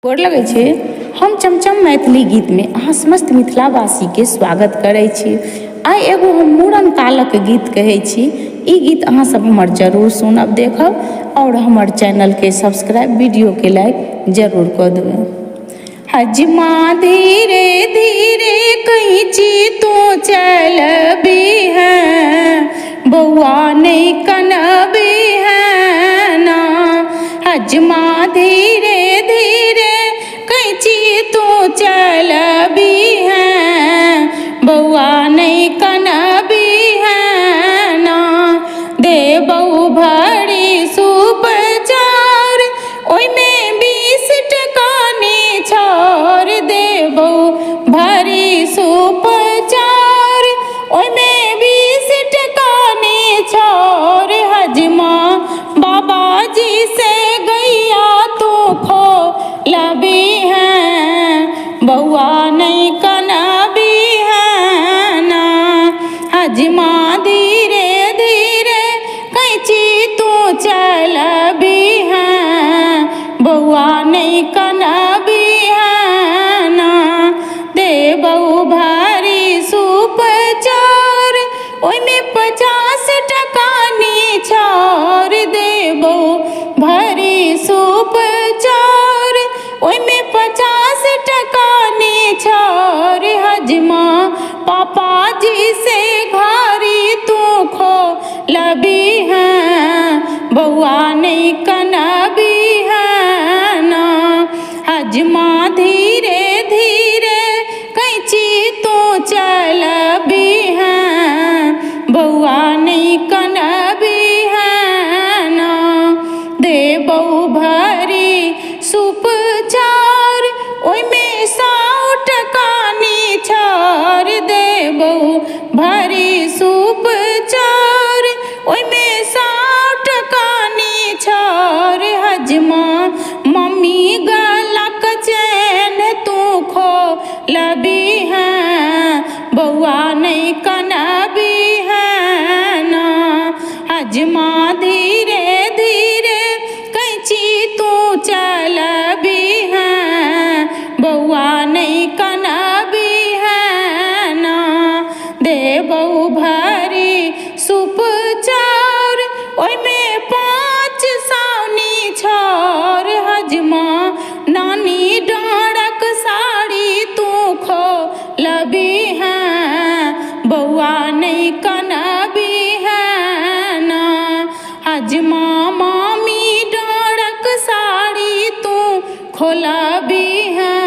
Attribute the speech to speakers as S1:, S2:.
S1: गोर लगै छी। हम चमचम मैथिली गीतमे अहाँ समस्त मिथिलावासीके स्वागत करै छी। आइ एगो हम मूड़न कालक गीत कहै छी। ई गीत अहाँ सब हमर जरूर सुनब, देखब आओर हमर चैनलके सब्सक्राइब, वीडियोके लाइक जरूर कऽ देबै। हजमा धीरे धीरे कैची तू चलबी है, बौआ नहीं कनबी है ना। हजमा धीरे धीरे कैची तू चलबी है, बौआ नहीं कनबी है ना। देबौ भरी सूप चाउर, ओहिमे 20 टका निछोर। देबौ भरी सूप चाउर, ओहिमे 20 टका निछोर। हजमा बाबाजी से गैया तू खो लबी है, बौआ नहीं कनबी है ना। हजमा धीरे धीरे कैची तू चलबी है, बौआ नहीं कनबी है ना। देबौ भारी सूप चाउर, ओहिमे 50 टका निछोर। देबौ भरी सूप चाउर, ओहिमे 50 टका निछोर। हजमा पापाजी से घारी तू खो लबी है, बौआ नहीं कनबी है ना। हजमा धीरे धीरे कैची तू चलबी है, बौआ नहीं कनबी है ना। देबौ भरी सूप चाउर, ओहिमे 100 टका निछोर। देबौ भरी सूप चाउर, ओहिमे 100 टका निछोर। हजमा मम्मी गलाक चैन तू खो लबी है, बौआ नहीं कनबी है ना। हजमा धीरे धीरे कैची तू चलबी है, बौआ नहीं कनबी है ना। देबौ भरी सूप चाउर, ओहिमे 5 निछोर। हजमा नानी डाँड़क साड़ी तू खो लबी है, बौआ नहीं कनबी है ना। हजमा मामी डाँड़क साड़ी तू खोलबी है।